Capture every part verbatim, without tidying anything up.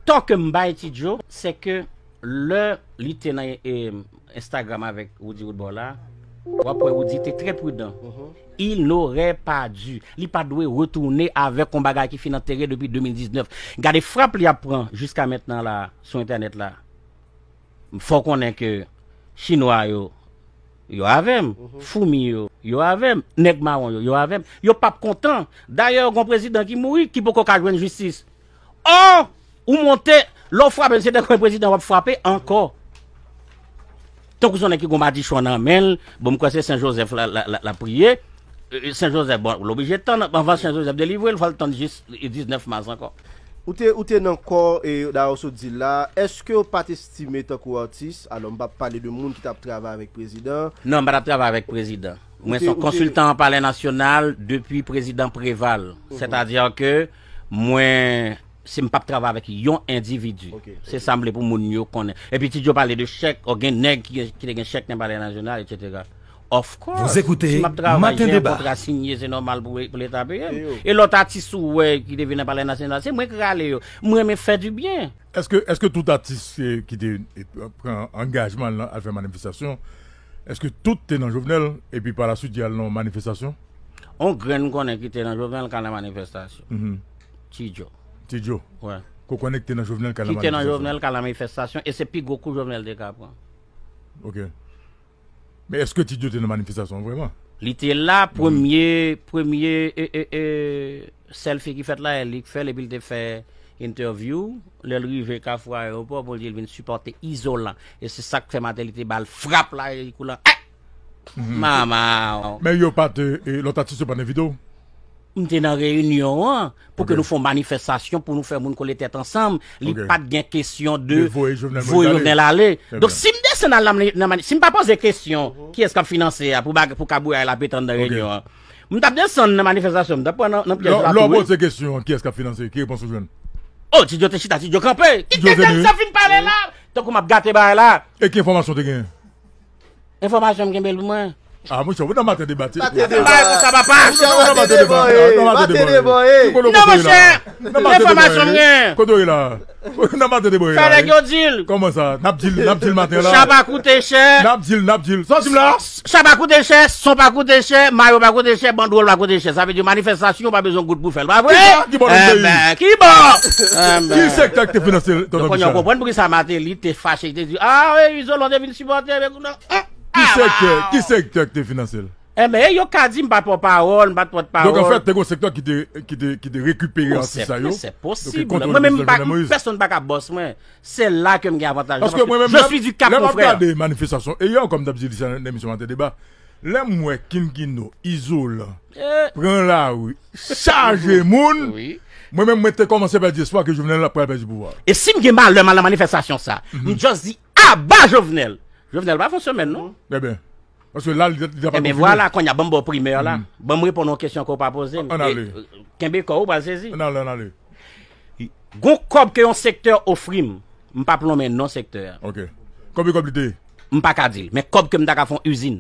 tò ke m bay Ti Joe, se ke lè li te nan, eh, Instagram avèk Roody Roodbò la, w ap wè Roody te trè pridan. Il n'aurait pas dû. Li pa dwe retounen avèk yon bagay ki fin antere depi de mil diznèf. Gade frap li ap pran jiska mentnan la sou entènèt la. Fò w konnen ke Chinwa yo, yo avè m. Foumi yo, yo avè m. Nèg mawon yo, yo avè m. Yo p ap kontan. Dayè, gon prezidan ki mouri, ki poko ka jwenn jistis. Ò, ou monte, lè w frape, se tankou yon prezidan w ap frape ankò. Tankou se yon nèg ki gon madichon nan men l, bon, m kwè se Sen Jozèf la, la, la, la priye. Eh, Sen Jozèf, bon, l oblije tann, anvan Sen Jozèf delivre l, fò l tann jis diznèf mas ankò. Ou te, ou te nan kò, e, dayè w sot di l la, èske w pa t estime tankou atis, alò m p ap pale de moun ki t ap travay avèk prezidan. Non, m pa t ap travay avèk prezidan. Mwen se yon konsiltan an Palè Nasyonal depi prezidan Preval. Sètadi ke mwen, si m p ap travay avèk yon endividi. Se sa m vle pou moun yo konnen. Epi Ti Joe pale de chèk, o gen nèg ki, ki te gen chèk nan Palè Nasyonal, etsetera. Of course. Si m ap travay, gen yon kontra sinye, se nòmal pou, pou Leta peye m. E lòt atis ou wè ki te vin nan Palè Nasyonal, se mwen k rale yo. M renmen fè dibyen. Èske, èske tout atis, eh, ki te, eh, pran angajman l al fè manifestasyon, èske tout te nan Jovenel, epi pa la swit y al nan manifestasyon? On grenn m konnen ki te nan Jovenel ka nan manifestasyon. Ti Joe. Ti Joe. Wè. Ke w konnen ki te nan Jovenel ka nan manifestasyon? Ki te nan Jovenel ka nan manifestasyon, e se pi gwo kou Jovenel te ka pran. Ok. Men èske Ti Joe te nan manifestasyon an vrèman? Li te la, premye, premye, e, e, e, sèlfi ki fèt la, e li k fè l, epi l te fè entèvyou. Lè l rive Kafou Ayewopò, pou l di l vin sipòte Izolan. E se sa k fè maten li te ba l frap la, e kou lan. Eh! Mama! Men yo pa te, e, lòt atis yo pa t envite w? M te nan reyinyon an pou ke nou fè yon manifestasyon, pou nou fè moun kole tèt ansanm. Li pa t gen kesyon de voye Jovenel ale. Donk, si m desann al nan, nan mani-, si m pa poze kesyon, kiyès k ap finanse a pou bag-, pou kabouyay la p ete anndan reyinyon an? M t ap desann nan manifestasyon, m t ap pran nan, nan pyèj la tou, wi. Lè w poze kesyon an, kiyès k ap finanse? Ki repons ou jwenn? Oh, Ti Joe te chita, Ti Joe kanpe. Kite nèg sa fin pale la. Tankou m ap gate bagay la. E ki enfòmasyon w te genyen? Enfòmasyon m kenbe l pou mwen. Ah, monchè, ou nan maten deba. Maten deba. Bay konsa, papa. Ou nan maten deba. Ou nan maten deba. Ki kote w kote la? Nan maten deba. Enfòmasyon m gen. Kote w ye la? Nan maten deba. Fè nèg yo di l. Kòman sa? N ap di l, n ap di l maten la. Cha pa koute chè. N ap di l, n ap di l. Sa w di m la? Cha pa koute chè, son pa koute chè, mayo pa koute chè, bandwòl pa koute chè. Sa vle di manifestasyon pa bezwen goud pou fè l, pa vre? Ki bò nan peyi? Enben, ki bò? Enben. Ki sektè ki te finanse l, tonton Michel? Donk, kounye a w konprann poukisa Martelly te fache, te di, ah, wi, Izolan te vin sipòte, men kounye a, Ki sektè, ki sektè ki te finanse l? Enben, e yo ka di m pa pòpawòl, m pa t pòtpawòl. Donk, anfèt, te gen yon sektè ki te, ki te, ki te rekipere atis sa yo. Se posib. Mwen menm, m pa, pèsonn pa ka bòs mwen. Se la ke m gen avantaj. Paske mwen menm, lè m ap gade manifestasyon, e yè ankò m t ap di li sa nan emisyon Maten Deba, lè m wè King Kino, Izolan, pran lari, chaje moun, mwen menm, mwen te kòmanse pèdi espwa ke Jovenel ap pral pèdi pouvwa. E si m gen malè m al nan manifestasyon sa, m just di, aba Jovenel! Jovenel pa fè yon semèn, non? Ebyen, paske la, li, li ta pral konfime. Ebyen, vwala, kounye a, ban m ba w primè la. Ban m reponn yon kesyon ke w pa poze m. Ann ale. E, kenbe kò w, ou pral sezi. Ann ale, ann ale. Gon kòb ke yon sektè ofri m, m p ap lonmen non sektè a. Ok. Konbyen kòb li te ye? M pa ka di l, men kòb ke m ta ka fè yon izin.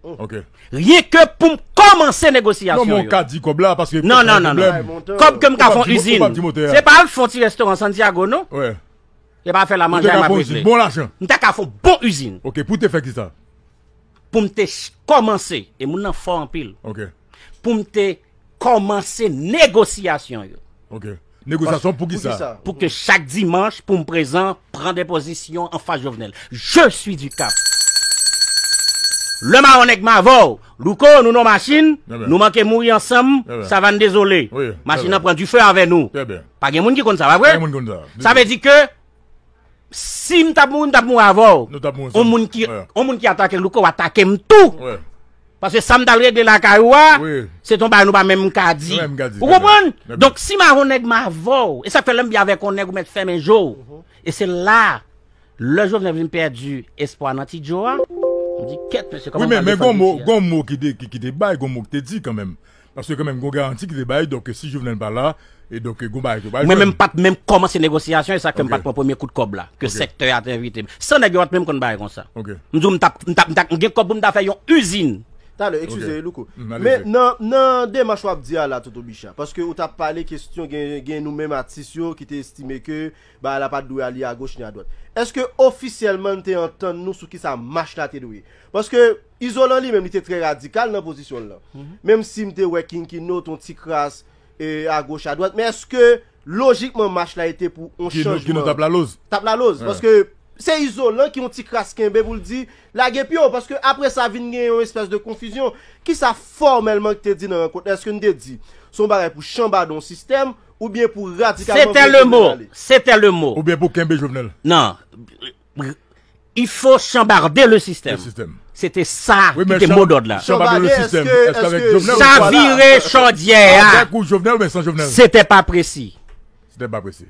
Ok. Ryen ke pou m kòmanse negosyasyon yo. Non, men w ka di kòb la, paske... Non, non, non, non. Kòb ke m ka fè yon izin. Se pa al fè yon ti restoran Santiago, non? Wi. E pa fè la manje a m ap regle. Bon lajan. M ta ka fè yon bon izin. Ok, pou te fè kisa? Pou m te ch-, kòmanse, e moun nan fò anpil. Ok. Pou m te kòmanse negosyasyon yo. Ok. Negosyasyon pou kisa? Pou kisa? Pou ke chak dimanch, pou m prezan, pran de pozisyon an fas Jovenel. Je suis du Cap. Lè m a yon nèg m avè w, Louko, nou nan machin, nou manke mouri ansanm, Savann dezole. Machin nan pran dife avè nou. Pa gen moun ki konn sa, pa vre? Sa vle di ke si m t ap mouri, m t ap mouri avè w. On moun ki, on moun ki atake Louko atake m tou. Paske sa m t al regle lakay ou a, se t on bagay nou pa menm ka di. Ou konprann? Donk, si m avè on nèg m avè w, e sa k fè lè m byen avèk on nèg ou mèt fèmen je w. E se la, lè Jovenel vin pèdi espwa nan Ti Djo a, m di, kèt, mesye, kòman m pral defann Ti Djo a? Wi, men, men gon mo, gon mo ki te, ki, ki te bay, gon mo ki te di kanmenm. Paske kanmenm, gon garanti ki te bay, donk, si Jovenel pa la, e donk, gon bagay ki bay. Mwen menm pa t menm kòmanse negosyasyon, e sa k fè m pa t pran premye kout kòb la, ke sektè a te envite m. San nèg yo pa t menm konn bagay konsa. M di w, m t ap, m t ap, m t ap, m gen kòb pou m ta fè yon izin. Talè, eskize, Louko. Men nan, nan demach w ap di a la, Toto Bicha, paske ou t ap pale kesyon gen, gen nou menm atis yo ki te estime ke bagay la pa t dwe ale agoch ni adwat. Èske ofisyèlman n te antann nou sou kisa mach la te dwe ye? Paske Izolan li menm, li te trè radikal nan pozisyon l lan. Menm si m te wè Kinkino t on ti kras e, agoch adwat, men èske lojikman mach la te pou yon chanjman? Tap laloz. Tap laloz, paske se Izolan ki yon ti kras kenbe pou l di lage pye w, paske apre sa vin gen yon espès de konfizyon. Kisa fòmèlman ki te di nan rankont la? Èske n te di se yon bagay pou chanbade yon sistèm oubyen pou radikalman voye Jovenel ale? C'était le mot. C'était le mot. Oubyen pou kenbe Jovenel? Non. Il faut chambarder le système. Le système. C'était ça qui était mot d'ordre là. Chambarder le système. Est-ce qu'avec Jovenel? Chavirer chaudière. Avec ou Jovenel, mais sans Jovenel? C'était pas précis. C'était pas précis.